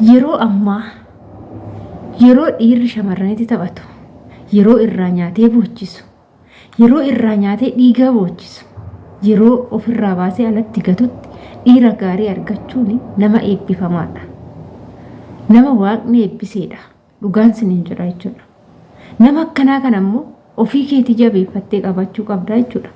Yeroo ammaa yeroo dhiirri shamarranitti taphatu, yeroo irraa nyaatee boochisu, yeroo irraa nyaatee dhiigaa boochisu, yeroo ofirraa baasee alatti gatutti dhiira gaarii argachuun nama eebbifamaadha. Nama waaqni eebbiseedha. Dhugaan siniin jedha jechuudha. Nama akkanaa kana immoo ofii keetii jabeeffattee qabachuu qabda jechuudha.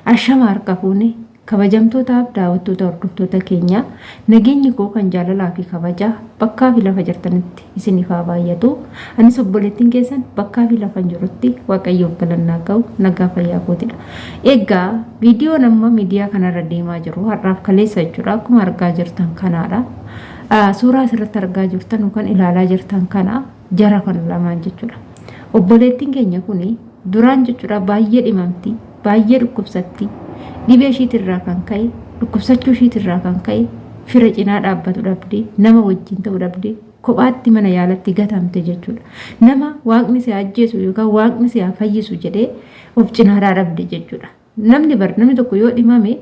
Ashama harka fuune kabajamtootaaf daawwattoota hordoftoota keenyaa nageenyi koo kan jaalalaa fi kabajaa bakkaa fi lafa jirtanitti isiniif haa baay'atu. Anis obboleettiin keessan bakkaa fi lafa jirutti Waaqayyoof galannaa ga'u nagaa fayyaa kootidha. Egaa viidiyoon amma miidiyaa kanarra deemaa jiru har'aaf kaleessa jechuudha akkuma argaa jirtan kanaadha. Suuraa asirratti argaa jirtan yookaan ilaalaa jirtan kana jara kana lamaan jechuudha. Obboleettiin keenya kun duraan jechuudha baay'ee dhimamti, baay'ee dhukkubsatti. Dhibee ishiitirraa kan ka'e, dhukkubsachuu ishiitirraa kan ka'e fira cinaa dhaabbatu dhabdee, nama wajjin ta'u dhabdee kophaatti mana yaalatti gatamte jechuudha. Nama waaqni si ajjeesu yookaan waaqni si haa fayyisu jedhee of cinaadhaa dhabde jechuudha. Namni bar namni tokko yoo dhimame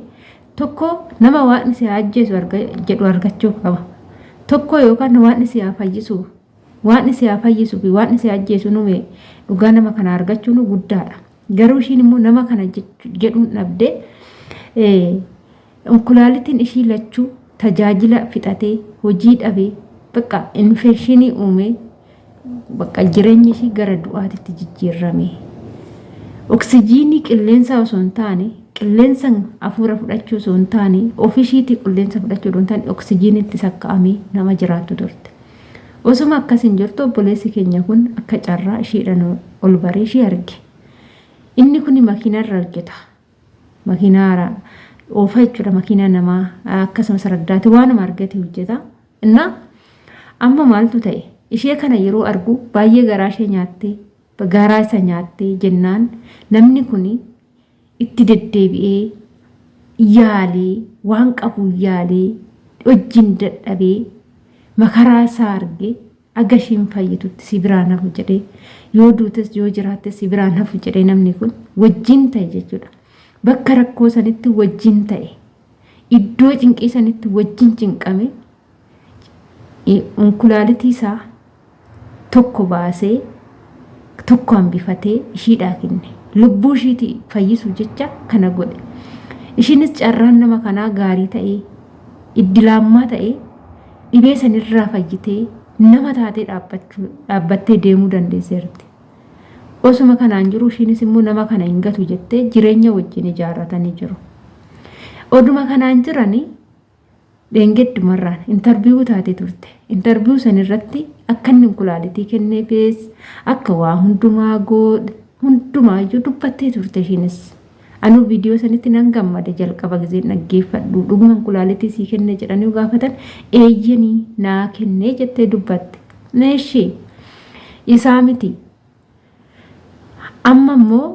tokko nama waaqni si haa ajjeesu jedhu argachuu qaba. Tokko yookaan waaqni si haa fayyisu waaqni si haa fayyisu fi waaqni si haa ajjeesu nume dhugaa nama kana argachuun guddaadha. Garuu ishiin immoo nama kana jedhuun dhabdee inkulaalitiin ishii lachuu tajaajila fixatee hojii dhabee bakka infekshinii uumee bakka jireenyi ishii gara du'aatitti jijjiirrame. Oksijiinii qilleensaa osoo hin taane qilleensa hafuura fudhachuu osoo hin taane ofishiitii qilleensa fudhachuu osoo hin taane oksijiiniitti sakka'amee nama jiraattu turte. Osuma akkas hin jirtu obboleessi keenya kun akka carraa ishiidhaan ol baree ishii arge. Inni kun makiinarra hojjeta. Makiinaa oofa jechuudha makiinaa namaa akkasumas raddaati waanuma argate hojjeta. Innaa amma maaltu ta'e ishee kana yeroo argu baay'ee garaa ishee nyaattee garaa isa nyaattee jennaan namni kun itti deddeebi'ee yaalee waan qabu yaalee wajjin dadhabee makaraa isaa arge aga ishiin fayyitutti si biraan hafu jedhee yoo duutes yoo jiraattes si biraan hafu jedhee namni kun wajjin ta'e jechuudha. Bakka rakkoo sanitti wajjin ta'e. Iddoo cinqii sanitti wajjin cinqame unkulaalitii isaa tokko baasee tokko hambifatee ishiidhaa kenne. Lubbuu ishiitii fayyisuuf jecha kana godhe. Ishiinis carraan nama kanaa gaarii ta'ee iddilaammaa ta'ee dhibee sanirraa fayyitee nama taatee dhaabbattee deemuu dandeesseerti. Osuma kanaan jiru ishiinis immoo nama kana hin gatu jettee jireenya wajjin ijaarratanii jiru. Oduma kanaan jiranii dheengaddumarraan intarviiyuu taatee turte. Intarviiyuu san irratti akka inni kulaalitii kenneefis akka waa hundumaa godhe hundumaayyuu dubbattee turte ishiinis. Anuu viidiyoo sanitti nan gammade jalqaba gizeen dhaggeeffadhu dhuguma kulaalitii sii kenne jedhanii gaafatan eeyyanii naa kennee jettee dubbatte. Meeshii isaa miti. Amma immoo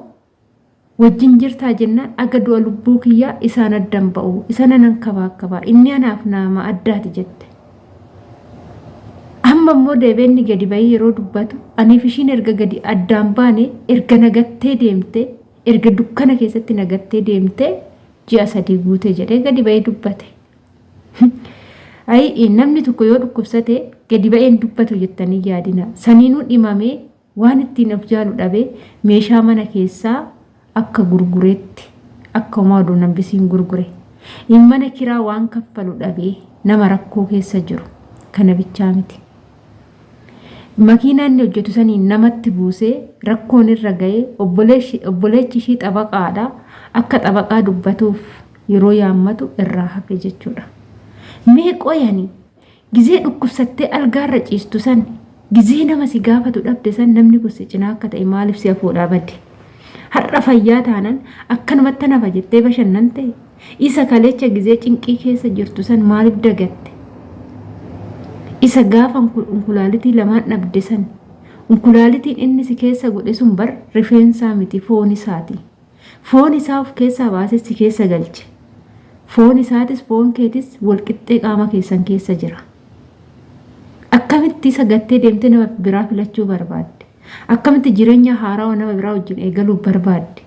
wajjin jirtaa jennaan aga du'a lubbuu kiyyaa isaan addan ba'u isa nanan kabaakkabaa inni anaaf naama addaati jette. Amma immoo deebi'ee inni gadi ba'ee yeroo dubbatu aniif ishiin erga gadi addaan baane erga nagattee deemte erga dukkana keessatti nagattee deemte ji'a 3 guute jedhee gadi ba'ee dubbate. Ayi namni tokko yoo dhukkubsate gadi ba'een dubbatu jettanii yaadina. Saniinuu dhimamee waan ittiin of jaalu dhabee meeshaa mana keessaa akka gurgureetti akka homaa oduu nambisiin gurgure. In mana kiraa waan kaffalu dhabee nama rakkoo keessa jiru kana bichaa miti. Makiinaa inni hojjetu saniin namatti buusee rakkoon irra ga'ee obboleechi ishii xabaqaadha akka xabaqaa dubbatuuf yeroo yaammatu irraa hafe jechuudha. Mee qoyani gizee dhukkubsattee algaarra ciistu san gizee nama si gaafatu dhabde san namni kun si cinaa akka ta'e maaliif si afoodhaa bade? Har'a fayyaa taanan akkanumatti nafa jettee bashannante isa kalecha gizee cinqii keessa jirtu san maaliif dagatte? Isa gaafa unkulaalitii lamaan dhabde san unkulaalitiin inni si keessa godhe sun bar rifeensaa miti foon isaati. Foon isaa of keessaa baasee si keessa galche. Foon isaatis foon keetis walqixxee qaama keessan keessa jira. Akkamitti isa gattee deemtee nama biraa filachuu barbaadde? Akkamitti jireenya haarawaa nama biraa wajjin eegaluu barbaadde?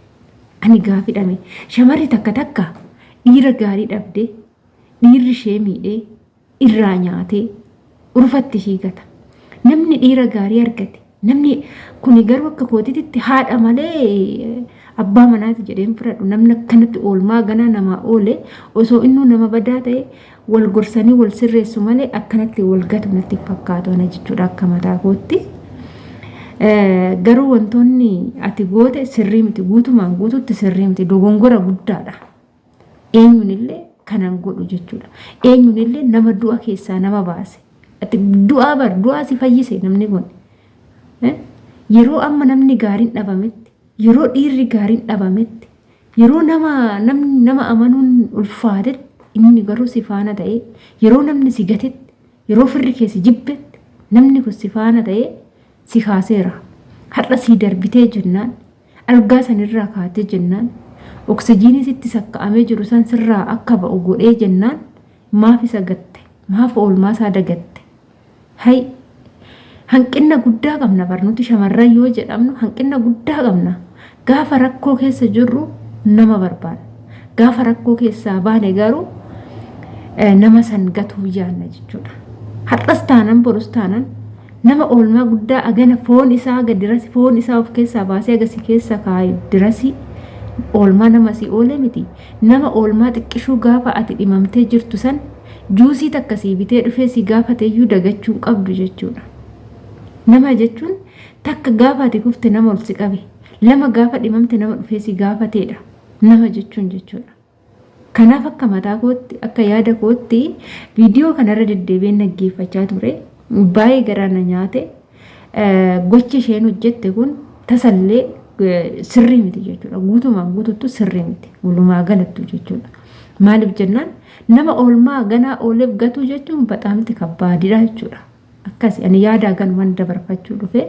Ani gaafidhame. Shamarri takka takka dhiira gaarii dhabdee dhiirri ishee miidhee irraa nyaatee Urfatti ishii gata. Namni dhiira gaarii argate namni kuni garuu akka kootiitti haadha malee abbaa manaati jedheen fudhadhu. Namni akkanatti oolmaa ganaa namaa oole osoo innuu nama badaa ta'e wal gorsanii wal sirreessu malee akkanatti wal gatu natti fakkaatu ana jechuudha akka mataa kootti. Garuu wantoonni ati goote sirrii miti, guutumaan guututti sirrii miti, dogongora guddaadha. Eenyuun kanan godhu jechuudha. Eenyuun nama du'a keessaa nama baase. Ati du'aa bar du'aa si fayyise namni kun. Yeroo amma namni gaariin dhabametti, yeroo dhiirri gaariin dhabametti, yeroo nama namni nama amanuun ulfaatetti inni garuu si faana ta'ee, yeroo namni si gatetti, yeroo firri kee si jibbetti namni kun si faana ta'ee si kaaseera. Har'a si darbitee jennaan, algaa sanirraa kaatee jennaan, oksijiinii sitti sakka'amee jiru san sirraa akka ba'u godhee jennaan maaf isa gatte? Maaf oolmaa isaa dagatte? Hay, hanqina guddaa qabna bar nuti shamarran yoo jedhamnu, hanqina guddaa qabna. Gaafa rakkoo keessa jirru nama barbaanna. Gaafa rakkoo keessaa baane garuu nama san gatuu yaanna jechuudha. Har'as taanan borus taanan nama oolmaa guddaa agana foon isaa gadi foon isaa of keessaa baasee agasi keessa kaa'e dirasii oolmaa nama si oole miti. Nama oolmaa xiqqishuu gaafa ati dhimamtee jirtu san juusii takka sii bitee dhufee si gaafateeyyuu dagachuu qabdu jechuudha. Nama jechuun takka gaafa ati kufte nama ol si qabe, lama gaafa dhimamte nama dhufee si gaafateedha. Nama jechuun jechuudha. Kanaaf akka mataa kootti, akka yaada kootti, viidiyoo kanarra deddeebi'een dhaggeeffachaa ture. Baay'ee garaa na nyaate. Gochi isheen hojjette kun tasallee sirrii miti jechuudha. Guutumaan guututtu sirrii miti. Walumaa galattu jechuudha. Maaliif jennaan nama oolmaa ganaa ooleef gatuu jechuun baxaamti kabbaadidha jechuudha. Akkasi ani yaada ganuman dabarfachuu dhufe.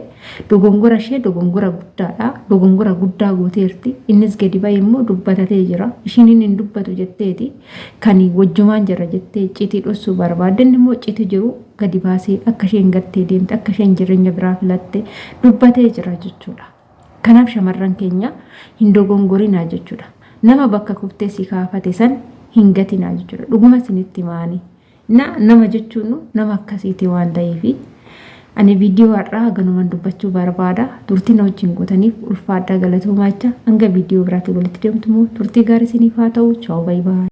Dogongora ishee dogongora guddaadha. Dogongora guddaa gooteerti. Innis gadi ba'e immoo dubbatatee jira. Ishiin inni hin dubbatu jetteeti. Kan wajjumaan jira jettee icciitii dhossuu barbaadde, inni immoo icciitii jiru gadi baasee akka isheen gattee deemte, akka isheen jireenya biraa filatte dubbatee jira jechuudha. Kanaaf shamarran keenya hin dogongorinaa jechuudha. Nama bakka kuftee si kaafate san hin gatinaa jechuudha. Dhuguma isinitti maani. Na nama jechuun nama akkasiiti waan ta'eef ani viidiyoo har'aa ganumaan dubbachuu barbaada. Turtii na wajjin gootaniif ulfaadhaa galatoomaa jecha hanga viidiyoo biraatti walitti deemtu immoo turtii gaarii isiniif haa ta'u. Ciao, bye bye.